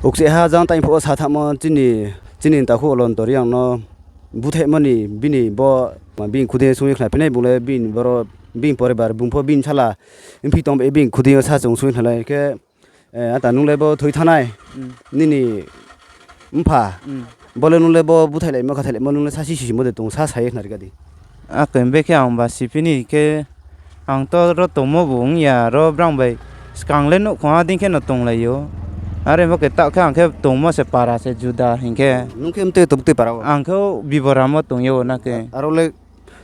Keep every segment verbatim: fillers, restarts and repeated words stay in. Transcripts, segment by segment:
Ukcheh ha jang tang phuh wo sa thamo chini, chini takhu Olonto Reang no búthaihmo ni bini bo, bini khudei yo sung ye khnaphi nai bung le bini boro, bini poribar bung pho bini sala mphi tong bai bini khudei yo sa chung sung ye khnalai khe, ata nung le bo thoi thanng nai, nini mpha, bo le nung le bo búthaihlaimo khathoihlaimo nung le sasi sisimo de tong sa sa ye khnari ka di. Akhe bekhe ang ba siphi ni khe, ang to ro tongmo bu ong ya, ro brang bai skang le nouhkhong ha dei khe no tonglai ou. Are bo khe taoh khe ang khe tongmo se para se juda hing khe. Nung khe mtui tongtui para wo? Ang khe Biboramo tong ye o na khe. Aro le,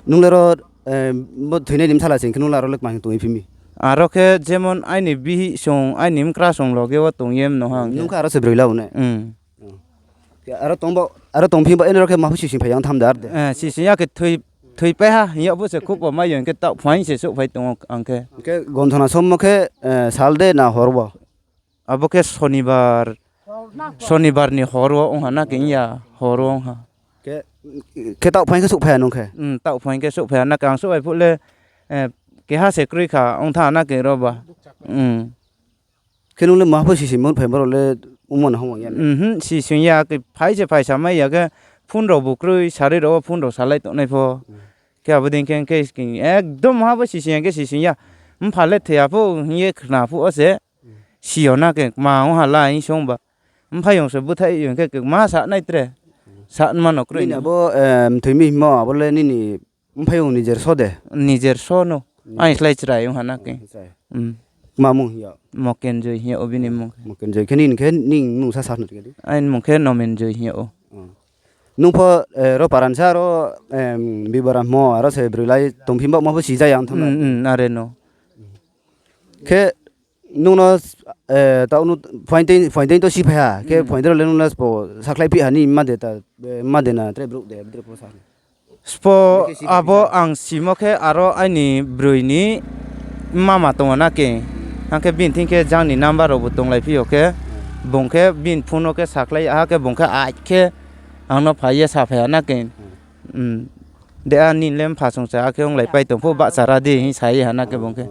nung le ro, bo thoinai ni bsala se hing khe nung le aro le kma hing tong ye phi mi? Aro khe jemon aini bihih song, aini mkra song loge wo tong ye mno ha ang khe. Nung khe aro se broi la o ne? Aro tongphi ba, aro khe ma pho sising phai ya ong tham de ar de? Sising ya khe thoipai ha hing yag phuh se khupo mai yo hing khe taoh phaing se souhphai tong o ang khe. Hing khe gondhona sommo khe, sal de na hor wo? Abo khe Sonibar, Sonibar ni hor wo ong ha na khe, ya hor wo ong ha. Khe taoh phaing khe souhphai ha nung khe? Taoh phaing khe souhphai ha na khe, ang souhphai phuh le, keha se kroi kha ong tha na khe ro ba. Khe nung le ma pho sising mo phai boro le ongmo no hamo ya? Sising ya khe phai se phaisa mai ya khe phone rao bu kroi, sarui rao wo phone rao salai tongnai pho. Khe abo dei khe, khe ekdom ha bo sising ya khe sising ya. Mpha le thoi ya pho hing ye khna phuh wo se. Si yo na khe, kma ong ha la hing song ba. Mphaiyong se búthaih yo khe, khe ma sa nai tre. Sa ma no kroi. Nini abo, mthoi mi hingmo, abo le nini mphaiyong nijer so de? Nijer so no. Aini slái chrai ong ha na khe. Kma mung hing ya? Mokenjoy hing ya o bini mung. Mokenjoy khe nini khe nini mung sa sa khnari ka di. Aini mung khe Nomenjoy hing ya o. Nung pho, ro paransa ro, Biboramo aro se broi lai tongphi baoh ma pho si ja ya ong tham na? Are no. Khe nung no, taoh no phaing dei to si phai ha, khe phaing dei rao le nung no sbo sakhlai phi ha ni ma de ta, ma de na tre brouh de, tre pho sa. Sbo abo ang simo khe aro aini broi ni mama tong o na khe. Ang khe bini thing khe jang ni number rao bu tonglai phi yo khe, bung khe bini phone no khe sakhlai ya ha khe bung khe ai khe ang no phai ye sa phai ha na khe. De a nini le mpha song se akhe onglai pai tong pho bahcha ra di hing sa ye ha na khe bung khe.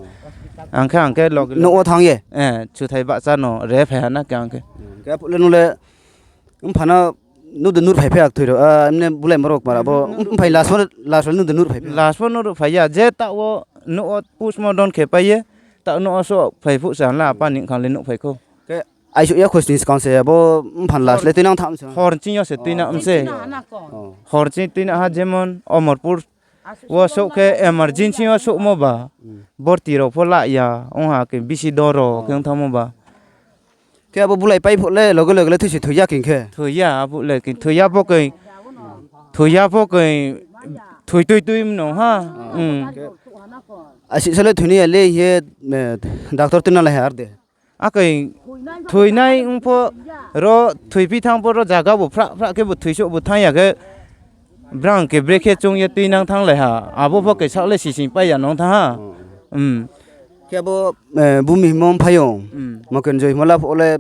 Ang khe, ang khe log, nouh wo thanng ye? Chuthai bahcha no re phai ha na khe ang khe. Khe aphuh le nung le mpha no nuh de nuh phai phi ya kthoi rao, mne bulaimo rao kma rao bo, mphai last wo, last wo nuh de nuh phai phi ya? Last wo nuh phai ya, je taoh wo nouh wo postmortem khe pai ye, taoh nouh wo souhphai phuh se ang le apa ni bkhang le nuh phai khou. Khe aisuh ya khosning skang se abo mpha last le tuinang tham se? Hor ching yo se tuinang se. Hor ching tuinang ha jemon Omorpur wo souh khe emergency yo souhmo ba, borti rao pho la ya ong ha khe bisi doro khe ong thanngmo ba. Khe abo bulai pai phuh le loge loge le thoi se thoi ya khe khe? Thoi ya, aphuh le khe thoi ya pho khe, thoi ya pho khe, thoi tui tui mno ha. Asi sa le thoinai ya le hing ye, doctor tuinang lai ha ar de? Akhe thoinai ong pho, ro thoiphi thanng pho ro zaga bu phrah phrah khe bu thoisouh bu thanng ya khe, brang khe brekhe choung ye tuinang thannglai ha. Abo pho khe saoh le sising pai ya nung thanng ha. Khe abo, bumi hingmo mphaiyong, Mokenjoy hingmo la phuh le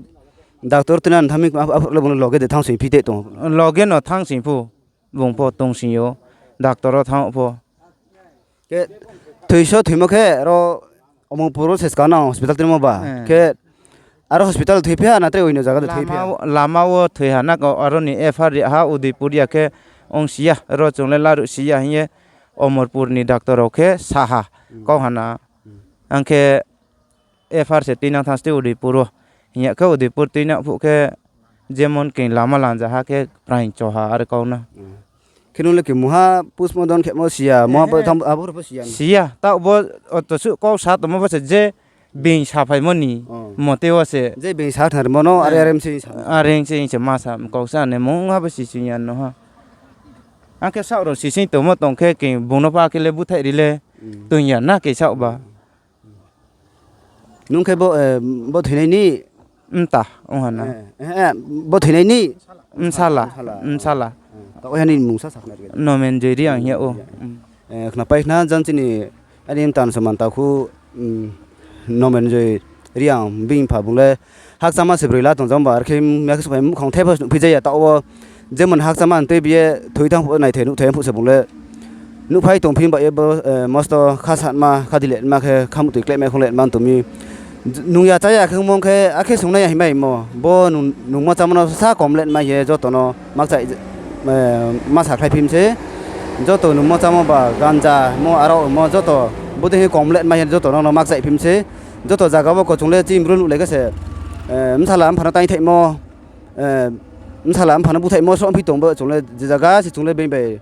doctor tuinang thanng mi, aphuh le bung no loge de thanngsing phi te tong? Loge no thanngsing phu, bung pho tongsing yo, doctor wo thanng pho. Khe thoiso thoimo khe ro Omorpur wo se skang nang hospital tuimo ba. Khe aro hospital thoiphi ha na tre oino zaga de thoiphi ha? Lama wo thoi ha na khe aro ni F I R ri ha Udaipur ya khe ong si ya, ro chung le laruh si ya hing ye Omorpur ni doctor rao khe sa ha, kau ha na. Ang khe F I R se tuinang thanng ste Udaipur wo. Hing ya khe Udaipur tuinang phuh khe jemon khe lama lanja ha khe praing cho ha are kau na. Khe nung le khe mungha postmortem khemo si ya, mungha bo thanng abo pho si ya? Si ya, taoh bo oto suh kau sa tongmo bo se je being saphaimo ni mote wo se. Je being sa khnarimo no are are se hing sa? Are hing se hing se ma sa kau sa ne mungha bo sising ya no ha. Ang khe saoh rao sising tongmo tong khe khe bung no pha khe le búthaih ri le toing ya na khe saoh ba. Nung khe bo, bo thoinai ni? Mta, ong ha na. Bo thoinai ni? Bsala, bsala. Taoh ha ni mung sa sa khna ri? Nomenjoy Reang hing ya o. Khnapai khna jang chini, ani mtan soman takhu, Nomenjoy Reang bini mpha bung le hakchama se broi la tong jang ba, ar khe ya khe suhphai muhkhang thai pho nuhphi ja ya taoh wo. Jemon hakchama ni tui bi ye thoi thanng phuh naithai nuhthai phuh se bung le nuhphai tongphi ba ye bo, mosto kha satma, kha dile ma khe, khamuhtoi kláimai khong le ma tong mi. Nung ya chá ya khe ongmo khe, akhe sungnai ya himai mo. Bo nung, nungmo chámo no sa kom le mai ye joto no makchaih, ma sakhlai phi mi se. Joto nungmo chámo ba ganja mo, arao mo joto, bodei khe kom le mai ye joto no makchaih phi mi se. Joto zaga wo ko chung le chini bru nuhlai khe se, bsala mpha no taingthaihmo, bsala mpha no búthaihmo sroh phi tong bo chung le je zaga se chung le being bai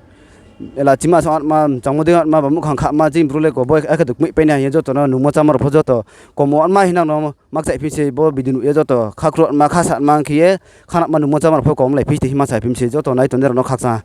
ela chima sa atma, mchangmo dei atma ba muhkhang khama chini bru le ko bo akhe to kmoih pai nai hing ye joto no nungmo chámo rao pho joto kom atma hing nang no makchaih phi se bo video nuh ye joto khakhruh atma, khasa atma khe ye khanama nungmo chámo rao pho kom lai phi se hima sa phi mi se joto nai tongnai rao no khakchang.